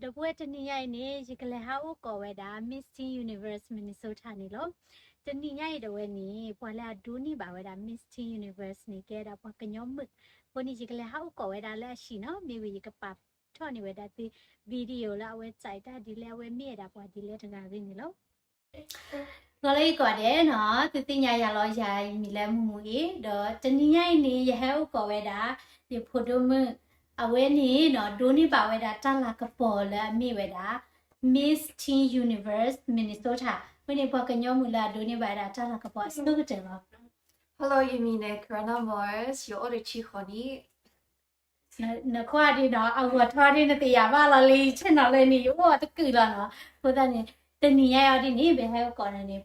ဒီပုၢ်ဝဲၢ် တနံၤညါအံၤန့ၣ် ယကလဲၤဟးအိၣ်ကိးဝဲဒၣ် Miss Teen Universe Minnesota န့ၣ်လီၤ. တနံၤညါအံၤဒၣ်ဝဲန့ၣ် ပှၤလၢအဒိးန့ၢ်ဘၣ်ဝဲဒၣ် Miss Teen Universe န့ၣ် ကဲဒၣ်ပှၤကညီမုၣ်. အဃိန့ၣ် ယကလဲၤဟးအိၣ်ကိးဝဲဒၣ်လၢအဟံၣ်နီၤ, မ့ၢ်ဝံၤယကပာ်ထီၣ်န့ၢ်ဝဲဒၣ်သု video လၢအဝဲ စံးတၢ်ဒ်လဲၣ် အဝဲမ့ၢ်ဝဲဒၣ်ပှၤဒ်လဲၣ်တဂၤဂ့ၤန့ၣ်လီၤ. ဂီၤလၢယကီးဒဲးနီၤ, သုသ့ၣ်ညါယၤလီၤ, ယၤယမံၤလၢမူမူအ့ၣ်, ဒီးတနံၤညါအံၤန့ၣ် ယဟဲအိၣ်ကိးဝဲဒၣ် ယဖိဒိၣ်မုၣ်, အဝဲန့ၣ်နီၤ ဒိးန့ၢ်ဘၣ်ဝဲဒၣ်တၢ်လၤကပီၤလၢအမ့ၢ်ဝဲဒၣ် Miss Teen Universe Minnesota, ဝဲန့ၣ်ပှၤကညီမုၣ်လၢအဒိးန့ၢ်ဘၣ်ဝဲဒၣ်တၢ်လၤကပီၤအဆိကတၢၢ်လီၤ. Hello, ယမံၤန့ၣ် Karana Morris, ယအိၣ်ဒီးဆံဃိးနံၣ်. နကွၢ်ဒ်နီၤ အဂီၤထီၣ်ဒ်နသ့ၣ်ညါဘၣ်လီၤလံ ဆ့ၣ်နီၤလၢန့ၣ် ယအိၣ်အီၤတကုာ်လီၤနီၤ. အဃိသတးန့ၣ် တနံၤညါအံၤဒ်န့ၣ် ပဟဲအိၣ်ကိးန့ၣ်န့ၣ်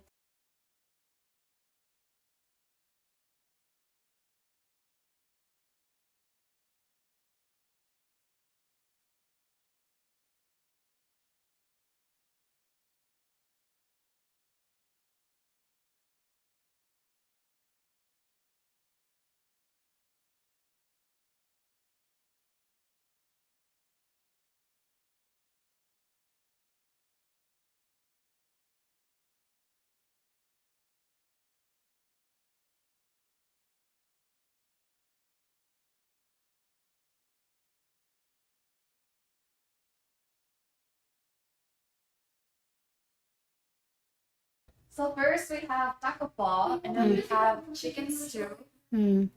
So first we have တၢ်ကပီၤ, and then we have chicken stew,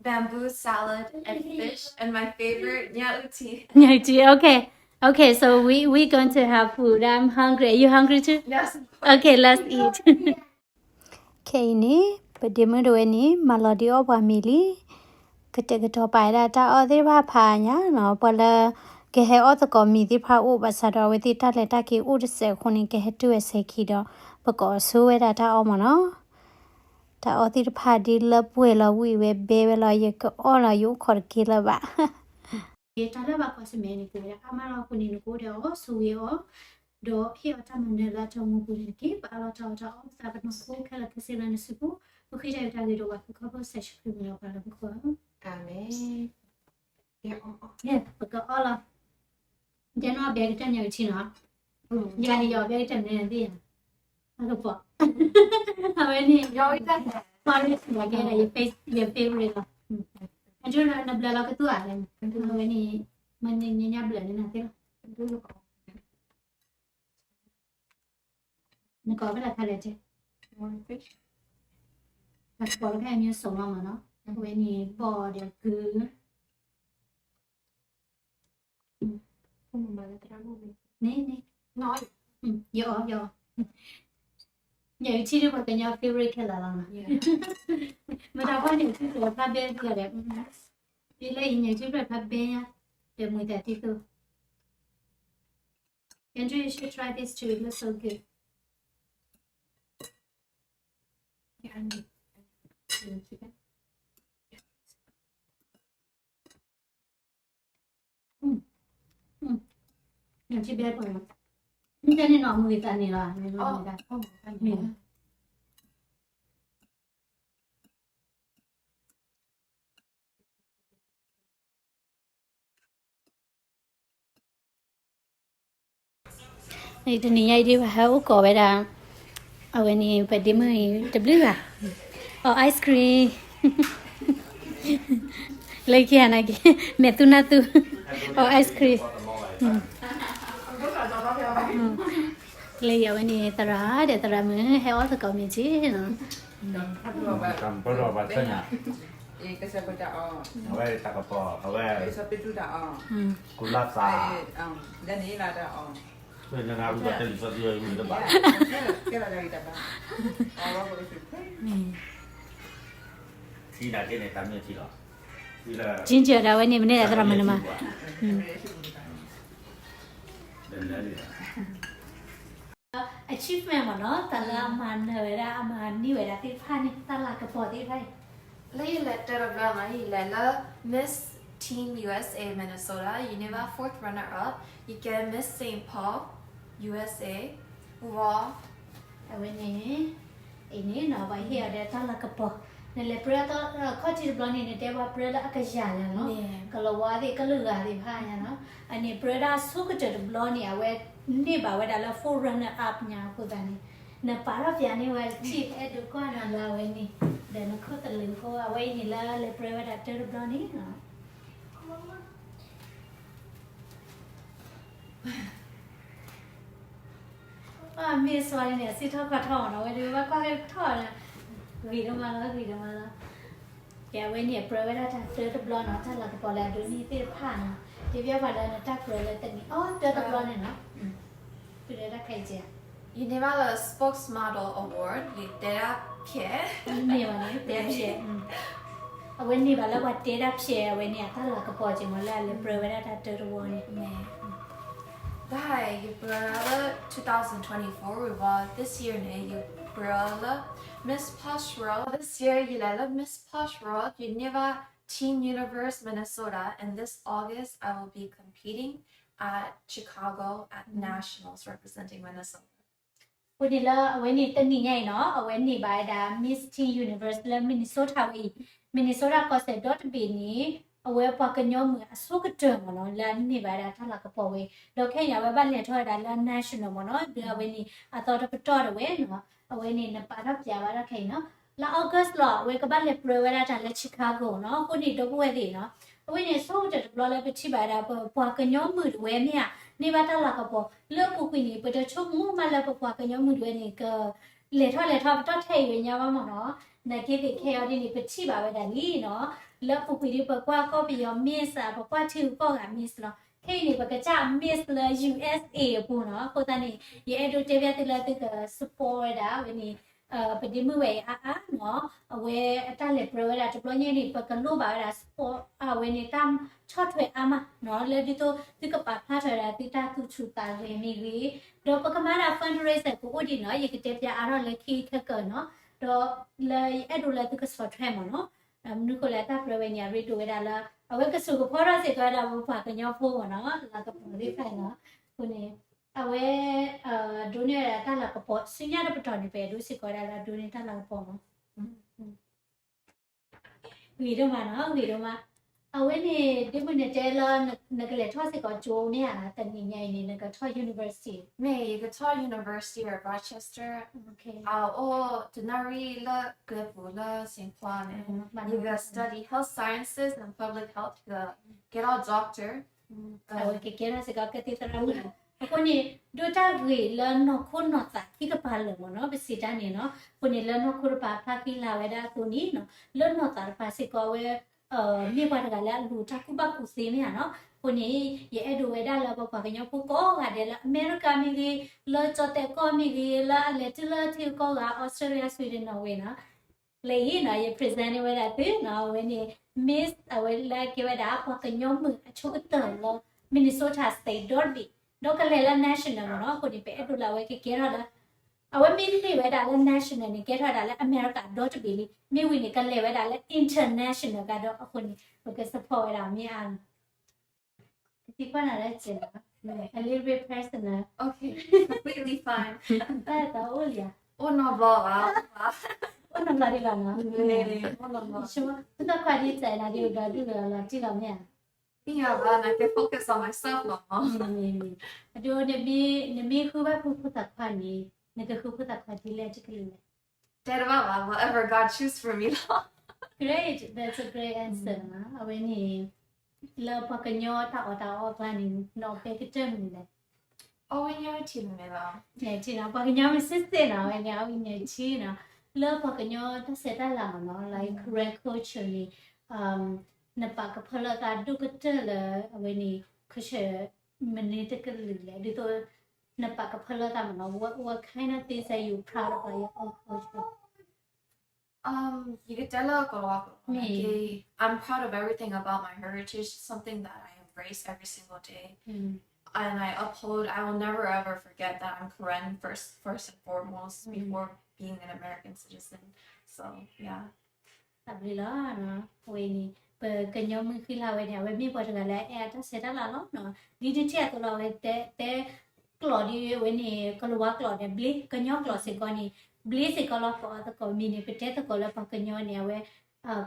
bamboo salad, and fish, and my favorite, ညၣ်အုၣ်ထံ. ညၣ်အုၣ်ထံ, okay. Okay, so we, we going to have food. I'm hungry. Are you hungry too? Yes. Okay, let's eat. ခဲအံၤန့ၣ် ပဒ့မုၣ်တဝဲန့ၣ် မၤလီၤဒံးအီၣ်ပှၤမ့ၤလံ. ကတဲာ်ကတီၤပာ်ဝဲဒၣ်တၢ်အီၣ်သ့ၣ်တဖၣ်ဖးညါနီၤ, ပှၤလၢကဟဲအီၣ်သကိးမ့ၤသ့ၣ်တဖၣ်အိၣ်ဘၣ်ဆၣ်ဒီး အဝဲသ့ၣ်တၢ်လဲၤတၢ်က့ၤအိၣ်တစဲးအဃိန့ၣ် ကဟဲတုၤဝဲစဲးခံဒီး ပကအီၣ်ဆိဝဲဒၣ်တၢ်အီၣ်မးနီၤ. တၢ်အီၣ်သ့ၣ်တဖၣ်ဒ်လၢပှဲၤလီၤဝံၣ်ဝဲဘဲဝဲလီၤ, ယကအီၣ်လီၤ ယအိၣ်ခိးတက့ၢ်လၢၤဘၣ်. တၢ်လၢဘၣ်ကွၢ်ဆၢၣ်မဲာ်န့ၣ် ကဝဲဒၣ်အါမးလီၤ. အဃိန့ၣ် နကအိၣ်ဒီးအီၣ်ဆိဝံၤအီၤ, ဒီးဟ့ၣ်အီၤတၢ်မၤနၢၤလၢအတၢ်မူပူၤန့ၣ်တက့ၢ်. ပအၢၣ်လီၤတၢ်အီၣ်တၢ်အီ ပသးကနီၤဖိခဲလၢာ်ခဲဆ့လၢနစုပူၤ, ပဃ့တၢ်အုၣ်တၢ်ဂ့ၤဒီးပှၤခူၣ်ခီဖိ ကစၢ်ယ့ၣ်ၡူးခရံာ်မံၤလီၤ ပၢ်လၢမူခိၣ်ဧၢ. အၤမ့ၣ်. ပကအီၣ်လီၤ. ယဲန့ၣ်အီၣ်ဘဲကတၢၢ်ညၣ်အုၣ်ထံနီၤ, ယၤန့ၣ် ယအီၣ်ဘဲကတၢၢ်မနုၤသ့ၣ်ဧါ, အကပီၤ, အဝဲန့ၣ် porridge ကဲဒၣ် ယ favorite လီၤ. အဒိနဘျၢလီၤကသူၣ်ဧါလဲၣ်, အဝဲန့ၣ် မ့ၢ်န့ၣ်ညါဘျၢန့ၣ်နၤသ့လီၤ. နကိးဖဲလဲၣ်ခါလဲၣ်တဲ, တၢ်ကပီၤလၢခဲအံၤမ့ၢ်စိးလီၤမးနီၤ, အဝဲန့ၣ်ဘီၣ်ဒီးကုၢ်, န့ၣ်န့ၣ်, ယအီၣ် ယအီၣ်, ညၣ်အုၣ်ထံဒ်ပှၤကညီ favorite ခဲလၢာ်လီၤနီၤ, မတၤဖီန့ၣ် ထံကျိၤဖျါဘဲသ့ဒီး, ဒ်လၢအံၤညၣ်အုၣ်ထံဖျါဘဲညါ, ဒီးမုာ်သးသံသိ Andrew, you should try this too. It looks so good. Yeah, I need, I need chicken. Mm. Mm. နထံၣ်ဘဲပှၤလီၤ, မ့ၢ်တၢ်န့ၣ်နီၤ မုာ်သးန့ၣ်လီၤ, မုာ်သး, မ့ၢ် တနံၤညါအံၤဒ်ပဟဲအိၣ်ကိးဝဲဒၣ်, အဝဲန့ၣ် ပဒ့မုၣ်အံၤတဘျုးဂၤ, အီၣ် ice cream, လၢခံဂၤနာ်က့ၤ, မဲာ်သူနၢ်သူ, အီၣ် ice cream, လၢအံၤအဝဲန့ၣ် သရၣ်ဒီးသရၣ်မုၣ် ဟဲအီၣ်သကိးမ့ၤက့ၤနီၤ. အဝဲတၢ်ကပီၤ အဝဲ ကူလၢသး, ထံနာ်က့ၤန့ၣ် တၢ်မ့ၢ်ထံလီၤ, ginger ဒၣ်ဝဲန့ၣ် မ့ၢ်န့ၣ်သရၣ်မုၣ်န့ၣ်မး. Achievement မ့ၢ်နီၤ, တၢ်လၢအမၤနၢၤဝဲဒၣ် အမၤန့ၢ်ဝဲဒၣ်သ့ၣ်တဖၣ်န့ၣ် တၢ်လၤကပီၤသ့ၣ်တဖၣ်အံၤ, လၢယလဲၤတၢ်တဘျီနီၤ, ယလဲၤလၢ Miss Teen U S A Minnesota, ယန့ၢ်ဘၣ် fourth runner up, ယကဲ Miss Saint Paul U S A, ဝီ, အဝဲန့ၣ်, အံၤန့ၣ်နီၤ ပှၤဟ့ၣ်အီၤဒီးတၢ်လၤကပီၤ, နလဲၤပြၢအခီၣ်ထံးတဘျီန့ၣ် နတဲပှၤပြၢလၢအကယၤညါနီၤ, ကလီၤဝါသ့ၣ်ကလုာ်ဂၤသ့ၣ်တဖၣ်ညါနီၤ, အန့ၣ်ပြၢဒၣ်ဆိကတၢၢ်တဘျီန့ၣ် အဝဲန့ၢ်ဘၣ်ဝဲဒၣ်လၢ forerunner up ညါအဃိသတးန့ၣ်, နပာ်ထီၣ်ပၠးန့ၢ်ဝဲတထံၣ် အဲၣ်ဒိးကွၢ်နီၤလၢအဝဲန့ၣ်, ဒီးနခိၣ်သလုးဖိ အဝဲအံၤန့ၣ်လၢလဲၤပြၢဝဲဒၣ်တၢတဘျီန့ၣ်နီၤ မ့ၢ်စှၤလံန့ၣ် အစံၣ်ထီၣ်ခီၣ်ထီၣ်မးနီၤ, ဝဲဒၣ်ဘၣ်ကွၢ်ကထီၣ်နီၤ, ဂ့ၤဒိၣ်မးလီၤ ဂ့ၤဒိၣ်မးလီၤ. ကဲ အဝဲန့ၣ်ပြၢဝဲဒၣ်တၢ်တၢတဘျီနီၤ, တၢ်လၤကပီၤလၢအဒိးန့ၢ်သ့ၣ်တဖၣ်နီၤ, တဲဘၣ်ပှၤလၢနတၢ်ပြၢလၢတနံၤ အိၣ်တၢတဘျီန့ၣ်နီၤ, တုၤလၢတၢ်ခဲအံၤကဲ ယန့ၢ်ဘၣ်လၢ spokes model award လံ တဲဒၣ်ဖျဲး, န့ၢ်ဘၣ်န့ၣ် တဲဒၣ်ဖျဲး, အဝဲန့ၢ်ဘၣ်လၢပှၤတဲဒၣ်ဖျဲး အဝဲန့ၣ်အတၢ်လၤကပီၤက့ၤမး လၢအလဲၤပြၢဝဲဒၣ်တၢ်တၢတဝီန့ၣ် တၢ်ယပြၢလၢ two thousand twenty-four ဝံၤဘၣ် this year န့ၣ် ယပြၢလၢ Miss Posh World, this year ယလဲၤလၢ Miss Posh World, ယန့ၢ်ဘၣ် Teen Universe Minnesota, and this August I will be competing at Chicago at Nationals representing Minnesota. အဃိန့ၣ်လၢအဝဲန့ၣ်တနံၤညါအံၤနီၤ, အဝဲန့ၢ်ဘၣ်ဝဲဒၣ် Miss Teen Universe လၢ Minnesota ဝဲအံၤ, Minnesota ကီၢ်စဲၣ်ဒီတဘ့ၣ်န့ၣ်, အဝဲပှၤကညီမုၣ်အဆိကတၢၢ်မးနီၤ လၢအန့ၢ်ဘၣ်ဝဲဒၣ်တၢ်လၤကပီၤဝဲ, ဒီးခဲအံၤန့ၣ် အဝဲဘၣ်လဲၤထီၣ်ဝဲဒၣ်လၢ national မးနီၤ, ဒီးအဝဲန့ၣ် အသီတပတီၢ်တဝဲနီၤ, အဝဲန့ၣ်နပာ်ထီၣ်ပၠးဘၣ်ထီၣ်ခဲအံၤနီၤ, လၢ August လီၤ အဝဲကဘၣ်လဲၤပြၢဝဲဒၣ်တၢ်လၢ Chicago နီၤ, အဃိန့ၣ် ဒီပုၢ်ဝဲၢ်သ့ၣ်နီၤ, အဝဲန့ၣ်ဆိကတၢၢ်တဘျီလၢပထံၣ်ဘၣ်ဝဲဒၣ်ပပှၤကညီမုၣ်တဝဲမ့ၢ်ဧါ, န့ၢ်ဘၣ်တၢ်လၤကပီၤ လၢအပူၤကွံာ်န့ၣ် ပတဆိကမိၣ်မးလၢပပှၤကညီမုၣ်တဝဲန့ၣ် ကလဲၤထီၣ်လဲၤထီၣ်ပတီၢ်ထဲအံၤဝဲညါဘၣ်မးနီၤ, နာ်က့သ့ၣ်ခဲအံၤဒ်န့ၣ် ပထံၣ်ဘၣ်ဝဲဒၣ်လံနီၤ, လၢအပူၤကွံာ်ဒ်ပကွၢ်ကီၢ်ပယီၤ Miss ဧါ, ပကွၢ်ထံဂုၤကီၢ်ဂၤ Miss လီၤ, ခဲအံၤန့ၣ် ပကစၢ် Miss လၢ USA အပူၤနီၤ, အဃိသတးန့ၣ် ယအဲၣ်ဒိးတဲဘၣ်သုလၢသုက support ဝဲဒၣ်ဝဲန့ၣ် ပဒ့မုၣ်ဝဲအံၤအါအါနီၤ, အဝဲအတၢ်လဲၤပြၢဝဲဒၣ်တဘျီညါန့ၣ် ပကလိၣ်ဘၣ်ဝဲဒၣ် support အဝဲန့ၣ်တၢ်ဆီၣ်ထွဲအါမးနီၤ, လၢဒ်သိးသုကပာ်ဖျါထီၣ်ဝဲဒၣ်သုတၢ်သူၣ်ဆူၣ်သးဂဲၤမ့ၢ်ဂ့ၤ, ဒီးပကမၤဒၣ် fundraiser ကအိၣ်ဒံးနီၤ, ယကတဲပၠးအါထီၣ်လၢခံခဲကၢနီၤ, ဒီးလၢယအဲၣ်ဒိးလၢသုကဆီၣ်ထွဲမးနီၤ, မနုၤဃိလၢအတၢ်ပြၢဝဲန့ၣ် အရ့ဒိၣ်ဝဲဒၣ်လၢ အဝဲကစိာ်ကဖီထီၣ်စ့ၢ်ကီးဝဲဒၣ်ပပှၤကညီဖိမးနီၤ, လၤကပီၤသ့ၣ်တဖၣ်နီၤ, အဃိန့ၣ် အဝဲ ဒိးန့ၢ်ဝဲဒၣ်တၢ်လၤကပီၤ ဆူညါတပတီၢ်န့ၣ် ပအဲၣ်ဒိးစ့ၢ်ကီးဝဲဒၣ်လၢအဒိးန့ၢ်တၢ်လၤကပီၤမး, ဂ့ၤဒိၣ်မးနီၤ ဂ့ၤဒိၣ်မး, အဝဲန့ၣ် ဒ့မုၣ်န့ၣ်တဲလၢ နကလဲၤထီၣ်စ့ၢ်ကီးကၠိမ့ၢ်ဧါ, တနံၤညါအံၤန့ၣ် နကထီၣ် university မ့ၢ် ယကထီၣ် University of Rochester, အိၣ်တနၣ်ရံၣ်လၢကျဲပူၤလၢ Saint Paul န့ၣ်, ယက study health sciences and public health, ယက get a doctor, အဝဲကကဲထီၣ်စ့ၢ်ကီးကသံၣ်သရၣ်မုၣ်, အဃိန့ၣ် ဒိးတၢ်ဂ့ၤလၢနီၢ်ခိနီၢ်သးခံကပၤလၢာ်မးနီၤ, ပစံးတၢ်န့ၣ်နီၤ, အဃိန့ၣ်လၢနီၢ်ခိတပၤဖျါဃံလၤဝဲဒၣ်အသိးန့ၣ်နီၤ, လၢနီၢ်သးတပၤစ့ၢ်ကီးဝဲ မ့ၢ်ပှၤတဂၤလၢအလူၤတၢ်ကူၣ်ဘၣ်ကူၣ်သ့မ့ၢ်ဧါနီၤ, အဃိန့ၣ် ယအဲၣ်ဒိးဝဲဒၣ်လၢပပှၤကညီဖိကိးဂၤဒဲးလၢအမဲရကၤမ့ၢ်ဂ့ၤ, လၢကၠီၣ်တဲာ်ကီၢ်မ့ၢ်ဂ့ၤ, လၢအလဲၤတုၤလၢထံဂုၤကီၢ်ဂၤ Australia, Sweden, Norway နီၤ လၢအံၤနီၤ ယ present န့ၢ်ဝဲဒၣ်သုနီၤ, အဝဲန့ၣ် Miss အဝဲလၢအကဲဝဲဒၣ်ပှၤကညီမုၣ်အဆိကတၢၢ်လၢ Minnesota State ဒီတဘ့ၣ်, ဒီးကလဲၤလၢ national မ့ၢ်နီၤ, အဃိန့ၣ် ပအဲၣ်ဒိးလၢအဝဲကကဲထီၣ်လၢ အဝဲမ့ၢ်န့ၢ်ဝဲဒၣ်လၢ national န့ၣ် ကဲထီၣ်ဝဲဒၣ်လၢအမဲရကၤဒီတဘ့ၣ်လံ, မ့ၢ်ဝံၤန့ၣ် ကလဲၤဝဲဒၣ်လၢ international ကဒီး, အဃိန့ၣ် ပက support ဝဲဒၣ်မ့ၢ်အါနီၤ ကသံကွၢ်နၤလၢကဲးနီၤ, a little bit personal. Okay, completely fine. တၢ်အဲၣ်တီအိၣ်လံဧါ, အိၣ်နီတဘျီဘၣ်, အိၣ်နီတဘျီဒံးဘၣ်နီၤ, အိၣ်နီတဘျီ, ဖိသၣ်ခွါဒ်စဲးနၤဒ်အိၣ်ဒီးဒုၣ်လီၤလီၤတံၢ်လီၤမ့ၢ်ဧါ, သ့ၣ်ညါဘၣ် နက focus on myself လီၤမး, အဒိ နမ့ၢ်ဃုဘၣ်ဖိသၣ်ခွါန့ၣ် နကဃုဖိသၣ်ခွါဒ်လဲၣ်တကလုာ်လဲၣ် တဲတဘၣ်ဘၣ်, whatever God choose for me လီၤ. Great, that's a great answer နီၤ, အဝဲန့ၣ် လၢပှၤကညီတၢ်အီၣ်တၢ်အီအကျါန့ၣ် နအီၣ်ပဲကတၢၢ်မနုၤလဲၣ်, အီၣ်ဝဲညါထံၣ်မ့ၢ်လီၤ, ညါထံၣ်နီၤ, ပှၤကညီမ့ၢ်စ့ၢ်စ့ၢ်နီၤ, အဝဲန့ၣ် အီၣ်ဝဲညါထံၣ်နီၤ, လၢပှၤကညီတၢ်ဆဲးတၢ်လၤမ့ၢ်နီၤ, like Karen culture န့ၣ် နပာ်ကဖၢလၢသးဒိၣ်ကတၢၢ်လၢ အဝဲန့ၣ် culture မနုၤတကလုာ်လဲၣ်, ဒ်သိး နပာ်ကဖၢလၢသးမ့ၢ်နီၤ, what, what kind of things that you proud about your own culture? Um, ယကတဲလၢကလၤဝါကျိာ်, မ့ၢ် I'm proud of everything about my heritage, something that I embrace every single day. And I uphold, I will never ever forget that I'm Karen first, first and foremost, before being an American citizen. So, yeah. တၢ်ဘျုးလီၤနီၤ, အဝဲန့ၣ် ပကညီမုၣ်ဃံလၤဝဲန့ၣ် အဝဲမ့ၢ်ပှၤတဂၤလၢအအဲၣ်အတၢ်ဆဲးတၢ်လၤလီၤနီၤ, ဒ်နထံၣ်အသိးလီၤ, အဝဲတဲ တဲကျိာ်ဒ်အဝဲန့ၣ် ကလၤဝါကျိာ်န့ၣ် ဘျ့, ကညီကျိာ်စ့ၢ်ကီးန့ၣ် ဘျ့စ့ၢ်ကီးလီၤ ပအီသကိးမံၤန့ၣ် ပတဲသကိးလၢပှၤကညီန့ၣ် အဝဲ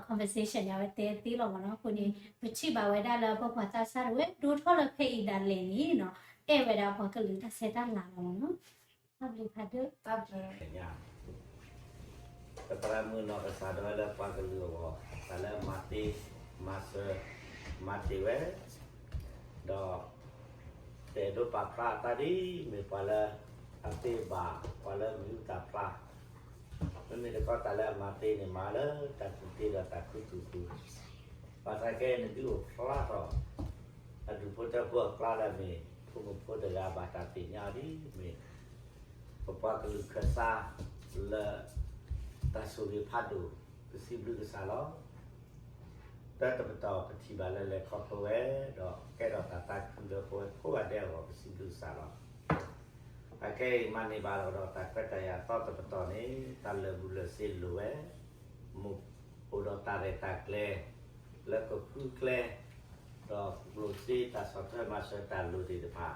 conversation န့ၣ် အဝဲတဲသ့လီၤမ့ၢ်နီၤ. အဃိန့ၣ် ပထံၣ်ဘၣ်ဝဲဒၣ်လၢပပှၤသးစၢ်တဝဲ ဒိၣ်ထီၣ်လၢဖဲအံၤဒၣ်လဲာ်န့ၣ်နီၤ အဲၣ်ဝဲဒၣ်ပှၤကလုာ်တၢ်ဆဲးတၢ်လၤလီၤမ့ၢ်နီၤ. တၢ်ဘျုးဖးဒိၣ် သရၣ်မုၣ်နီၢ်ကစၢ်ဒၣ်ဝဲလၢပှၤကလုာ်အဂီၢ် တၢ်လၢမၤသ့, မၤစၢၤ, မၤတ့ၢ်ဝဲ, ဒီး တအဲၣ်ဒိးပာ်ဖျါအသးဒ် မ့ၢ်ပှၤလၢအသ့ဘၣ် ပှၤလၢမံၤဟူသၣ်ဖျါ, မ့မ့ၢ်တခီတၢ်လၢအမၤသ့န့ၣ် မၤလၢတၢ်ကူၣ်သ့ဒီးတၢ်ခူသူၣ်ပူၤ, ဘၣ်ဆၣ်ခဲအံၤန့ၣ် ဒုးအိၣ်ဖျါထီၣ် အဒူၣ်ဖိထၢဖိအကျါလၢအမ့ၢ် ဖိမုၣ်ဖိတဂၤဘၣ်တၢ်သ့ၣ်ညါအီၤဒ်မ့ၢ် ပပှၤကလုာ်ခၢၣ်စးလၢ တၢ်ဆိၣ်ဂ့ၤဖးဒိၣ် ပစံးဘျုးကစၢ်လီၤ. တၢ်တပတီၢ်ပထံၣ်ဘၣ်လၢလဲၤခီဖျိဝဲ ဒီးကဲထီၣ်တၢ်သးခုလၢပဝဲကိးဂၤဒဲးအဂီၢ် ပစံးဘျုးကစၢ်လီၤ. အခဲအံၤမၤန့ၢ်ဘၣ်လီၤဒီးတၢ်ခွဲးတၢ်ယာ်သီတပတီၢ်န့ၣ် တၢ်လၢာ်ဘူၣ်လၢာ်စ့လိၣ်ဝဲ, မ့ၢ်အိၣ်ဒီးတၢ်ရဲၣ်တၢ်ကျဲၤ လၢကဃုကျဲ ဒီးကျိၣ်စ့တၢ်ဆီၣ်ထွဲမၤစၢၤတၢ်လိၣ်သ့ၣ်တဖၣ်,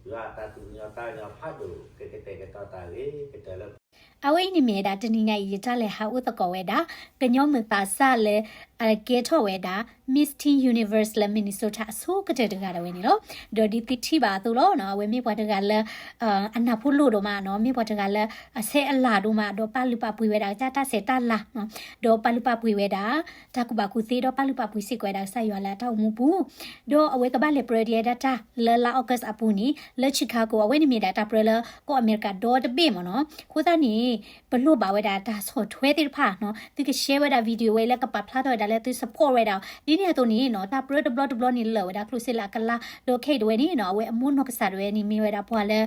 ယွၤအတၢ်သူၣ်ကညီၤသးကညီၤဖးဒိၣ် ကကတဲာ်ကတီၤတၢ်ဂ့ၤကတၢၢ်လၢ အဝဲအံၤန့ၣ်မ့ၢ်ဝဲဒၣ်တနံၤညါအံၤ ယတၢ်လဲၤဟးအိၣ်သကိးဝဲဒၣ် ကညီမုၢ်သးစၢ်လၢ အကဲထီၣ်ဝဲဒၣ် Miss Teen Universe လၢ Minnesota အဆိကတၢၢ်တဂၤဒၣ်ဝဲန့ၣ်လီၤ. ဒီးဒ်သုထံၣ်ဘၣ်အသိးလီၤနီၤ အဝဲမ့ၢ်ပှၤတဂၤလၢ အနၢ်ဖိလိၣ်ဒိၣ်မးနီၤ မ့ၢ်ပှၤတဂၤလၢအဆဲးအလၤဒိၣ်မး ဒီးပာ်လုၢ်ပာ်ပှ့ၤဝဲဒၣ်ကစၢ်တၢ်ဆဲးတၢ်လၤနီၤ ဒီးပာ်လုၢ်ပာ်ပှ့ၤဝဲဒၣ် တၢ်ကူၣ်ဘၣ်ကူၣ်သ့ ဒီးပာ်လုၢ်ပာ်ပှ့ၤစ့ၢ်ကီးဝဲဒၣ်ကစၢ်ယွၤလၢအတၢ်အိၣ်မူပူၤ, ဒီးအဝဲကဘၣ်လဲၤပြၢဒ်ဝဲဒၣ်တၢ်လၢလါ August အပူၤန့ၣ် လၢ Chicago အဝဲန့ၣ်မ့ၢ်ဒၣ်တၢ်ပြၢလၢကီၢ်အမဲရကၤဒီတဘ့ၣ်မ့ၢ်နီၤ. အဃိသတးန့ၣ် ပလိၣ်ဘၣ်ဝဲဒၣ်တၢ်ဆီၣ်ထွဲသ့ၣ်တဖၣ်နီၤ သုက share ဝဲဒၣ် video ဝဲလၢကပာ်ဖျါထီၣ်ဝဲဒၣ်လၢသု support ဝဲဒၣ်အီၤ ဒ်န့ၣ်အသိးန့ၣ်နီၤ တၢ်ပြၢတဘျီတဘျီန့ၣ်လၢာ်ဝဲဒၣ်ကျိၣ်စ့လၢအကလါ ဒီးခဲအံၤတဝဲန့ၣ်နီၤ အဝဲအမိၢ်နီၢ်ကစၢ်ဒၣ်ဝဲန့ၣ်မ့ၢ်ဝဲဒၣ်ပှၤလၢ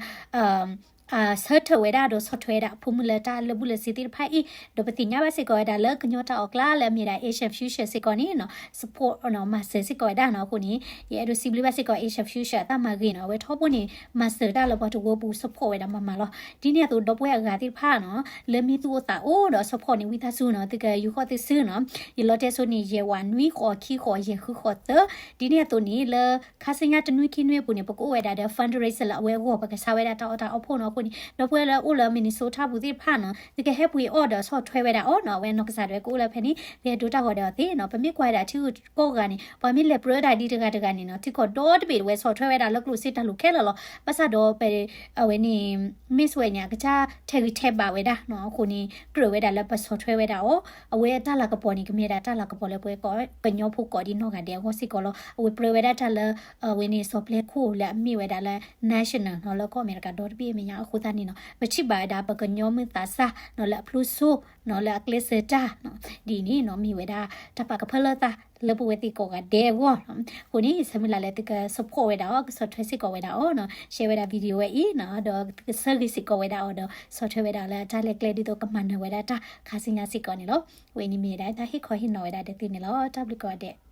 ဆၢထၢၣ်ဝဲဒၣ်ဒီးဆီၣ်ထွဲဝဲဒၣ်အဖိမုၣ်လၢတၢ်လၢာ်ဘူၣ်လၢာ်စ့သ့ၣ်တဖၣ်အံၤ, ဒီးပသ့ၣ်ညါဘၣ်စ့ၢ်ကီးဝဲဒၣ်လၢကညီတၢ်အီၣ်ကျါလၢအမ့ၢ်ဒၣ် Asian Future စ့ၢ်ကီးန့ၣ်နီၤ support နီၤ မၤစၢၤစ့ၢ်ကီးဝဲဒၣ်နီၤ. အဃိန့ၣ် ယအဲၣ်ဒိးစံးဘျုးဘၣ်စ့ၢ်ကီး Asian Future အတၢ်မၤဂ့ၤနီၤ အဝဲထီဘိန့ၣ် မၤစၢၤတၢ်လၢပှၤတဝၢပူၤ support ဝဲဒၣ်မၤမၤလီၤ. ဒ်န့ၣ်အသိးဒီပုၢ်ဝဲၢ်အဂၤသ့ၣ်တဖၣ်နီၤ လၢမ့ၢ်သူၣ်အိၣ်သးအိၣ်ဒီး support န့ၣ် ဝံသးစူၤနီၤ သုကယူၤဃီၣ်သုစုနီၤ ယလီၤတဲာ်ဆိန့ၣ် ယဲၢ်ဝးနွံဃိးခံဃိးယဲၢ်ဃုဃိးသၢ, ဒ်န့ၣ်အသိးန့ၣ် လၢခါဆူညါတနွံခံနွံအပူၤန့ၣ် ပကအိၣ်ဝဲဒၣ်ဒီး fundraiser လၢအဝဲအဂီၢ် ပကဆါဝဲဒၣ်တၢ်အီၣ်တၢ်အီဖှိၣ်နီၤ. အဃိန့ၣ် ဒီပုၢ်ဝဲၢ်လၢအိၣ်လၢ Minnesota ပူၤသ့ၣ်တဖၣ်နီၤ သုကဟဲပှ့ၤအီၣ်ဒီးဆီၣ်ထွဲဝဲဒၣ်အီၤနီၤ အဝဲနီၢ်ကစၢ်ဒၣ်ဝဲကအိၣ်လၢဖဲန့ၣ် ကဟဲဒိတၢ်ဂီၤဒီးအီၤသ့နီၤ. ပမ့ၢ်ကွၢ်ဝဲဒၣ်ထံဂုၤကီၢ်ဂၤန့ၣ် ပှၤမ့ၢ်လဲၤပြၢတၢ်ဒ်တဂၤတဂၤန့ၣ်နီၤ ထံကီၢ်ဒီတဘ့ၣ်တဝဲ ဆီၣ်ထွဲဝဲဒၣ်လၢကျိၣ်စ့တၢ်လိၣ်ခဲလၢာ်လီၤ. ဘၣ်ဆၣ်ဒီးပ အဝဲန့ၣ် Miss ဝဲန့ၣ် အကစၢ်ထဲးဂံၢ်ထဲးဘါဝဲဒၣ်နီၤ အဃိန့ၣ် ကြၢးဝဲဒၣ်လၢပဆီၣ်ထွဲဝဲဒၣ်အီၤ အဝဲအတၢ်လၤကပီၤန့ၣ် ကမ့ၢ်ဝဲဒၣ်တၢ်လၤကပီၤလၢပဝဲကညီဖိကိးဒံနီၢ်ဂၤဒဲးအဂီၢ်စ့ၢ်ကီးလီၤ. အဝဲပြၢဝဲဒၣ်တၢ်လၢ အဝဲန့ၣ် စီၤပျဲခိၣ်လၢအမ့ၢ်ဝဲဒၣ်လၢ national နီၤ လၢကီၢ်အမဲရကၤဒီတဘ့ၣ်အမဲာ်ညါအဃိသတးန့ၣ်နီၤ ပထံၣ်ဘၣ်ဝဲဒၣ်ပကညီမုၢ်သးစၢ်နီၤ လၢအဖျိစိနီၤ လၢအကျဲးစၢးတၢ်နီၤ ဒ်အံၤန့ၣ်နီၤ မ့ၢ်ဝဲဒၣ်တၢ်ပာ်ကဖၢလၢသးလၢပဝဲသ့ၣ်ကိးဂၤဒဲးအဂီၢ်နီၤ. အဃိန့ၣ် ဆၢမုၢ်လၢ်လၢသုက support ဝဲဒၣ်အီၤ ကဆီၣ်ထွဲစ့ၢ်ကီးဝဲဒၣ်အီၤနီၤ share ဝဲဒၣ် video ဝဲအံၤနီၤ ဒီးသုကဆၢဂ့ၤစ့ၢ်ကီးဝဲဒၣ်အီၤဒီး ဆီၣ်ထွဲဝဲဒၣ်လၢတၢ်လဲၤကျဲဒ်သိးကမၤနၢၤဝဲဒၣ်တၢ်ခါဆူညါစ့ၢ်ကီးန့ၣ်လီၤ. ဝဲအံၤန့ၣ်မ့ၢ်ဝဲဒၣ်တၢ်ဟ့ၣ်ခီဟ့ၣ်နီၤဝဲဒၣ်ဒီးသုန့ၣ်လီၤ. တၢ်ဘျုးကိးဂၤဒဲး.